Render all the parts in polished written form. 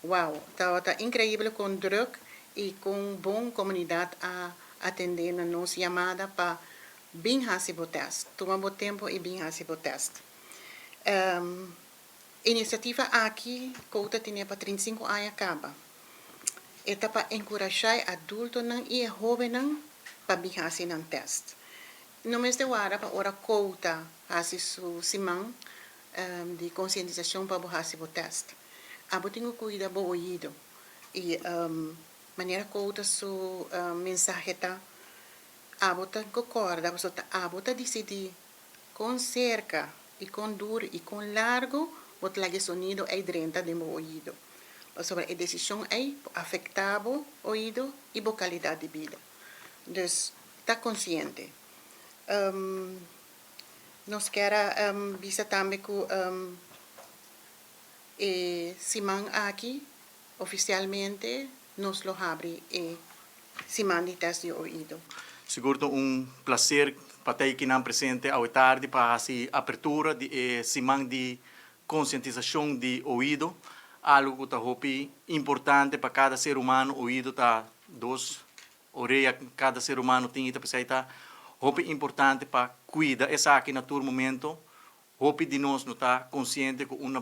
Wow, tabata inkreibel kon drùk i kon bon komunidat a atendé na nos yamada pa bin hasi bo tèst. Tuma bo tempu i bin hasi bo tèst. Inisiativa aki Quota tin pa 35 aña kaba. E ta pa enkurashá e adultonan i e hóbennan pa bin hasi nan tèst. No mester warda pa ora Quota hasi su siman di konsientisashon pa bo hasi bo tèst. Abo tin ku kuida bo oido. I manera Quota su mensahe ta, abo ta kòrda, ta abo ta disidí kon serka i kon duru i kon largu bo ta laga e sonido ei drenta den bo oido. Pasobra e desishon ei afektá bo oido i bo kalidat di bida. Dus, ta konsiente. Nos ke bisa tambe ku e siman aki ofisialmente nos lo habri e siman di tèst di oido. Sigur un plaser pa ta akinan presente awe tardi pa e apertura di siman di konsientisashon di oido, algu ku ta hopi importante pa kada ser humano. Oido ta dos orea kada ser humano tin, i ta hopi importante pa kuida esaki na tur momento. Hopi di nos no ta konsiente ku un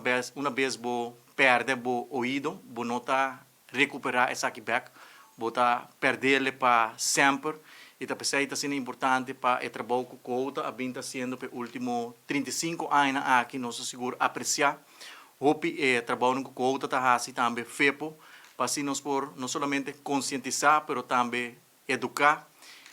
bes bo pèrdè bo oido, bo no ta rekuperá esaki bèk, bo ta pèrd'é pa semper. I ta p'esei ta asina importante pa e trabou ku Quota a bin hasiendo pa último 35 aña aki. Nos sigur apresiá hopi e trabou ku Quota ta hasi, tambe FEPO, pa asina nos por no solamente konsientisá, pero tambe eduká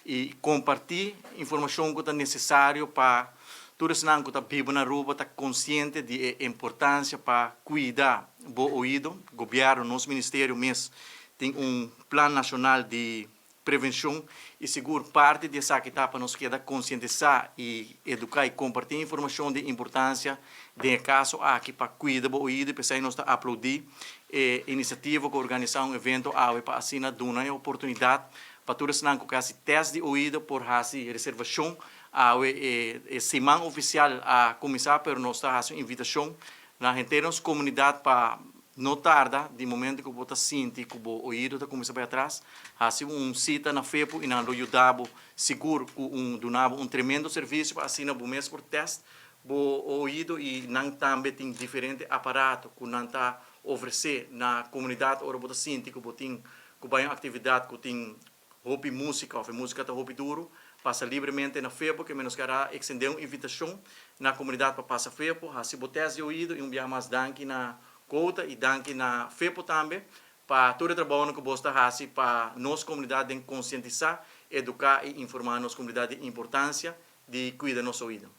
i kompartí informashon ku ta nesesario pa tur esnan ku ta biba na Aruba ta konsiente di e importansia pa kuida bo oido. Gobièrnu, nos ministerio mes, tin un plan nashonal di prevenshon i sigur parti di esaki ta pa nos keda konsientisá i eduká i kompartí informashon di importansia den e kaso aki pa kuida bo oido. I p'esei nos ta aploudí e inisiativa ku organisá un evento awe pa asina duna e oportunidat pa tur esnan ku ke hasi tèst di oido por hasi reservashon. Awe e siman ofisial a kuminsá, pero nos ta hasi un invitashon na henter nos komunidat pa no tarda. Di momento ku bo ta sinti ku bo oido ta kuminsá bai atras, hasi un sita na FEPO i nan lo yuda bo sigur ku un duna bo un tremendo servisio pa asina bo mes por tèst bo oido. I nan tambe tin diferente aparato ku nan ta ofresé na komunidat ora bo ta sinti ku bo tin ku bai un aktividat ku tin hopi músika òf e músika ta hopi duru, pasa libremente na FEPO. Ke nos ke ekstendé un invitashon na komunidat pa pasa FEPO, hasi bo tèst di oido. I un biaha mas danki na Quota i danki na FEPO tambe pa tur e trabou ku boso ta hasi pa nos komunidat den konsientisá, eduká i informá nos komunidat di importansia di kuida nos oido.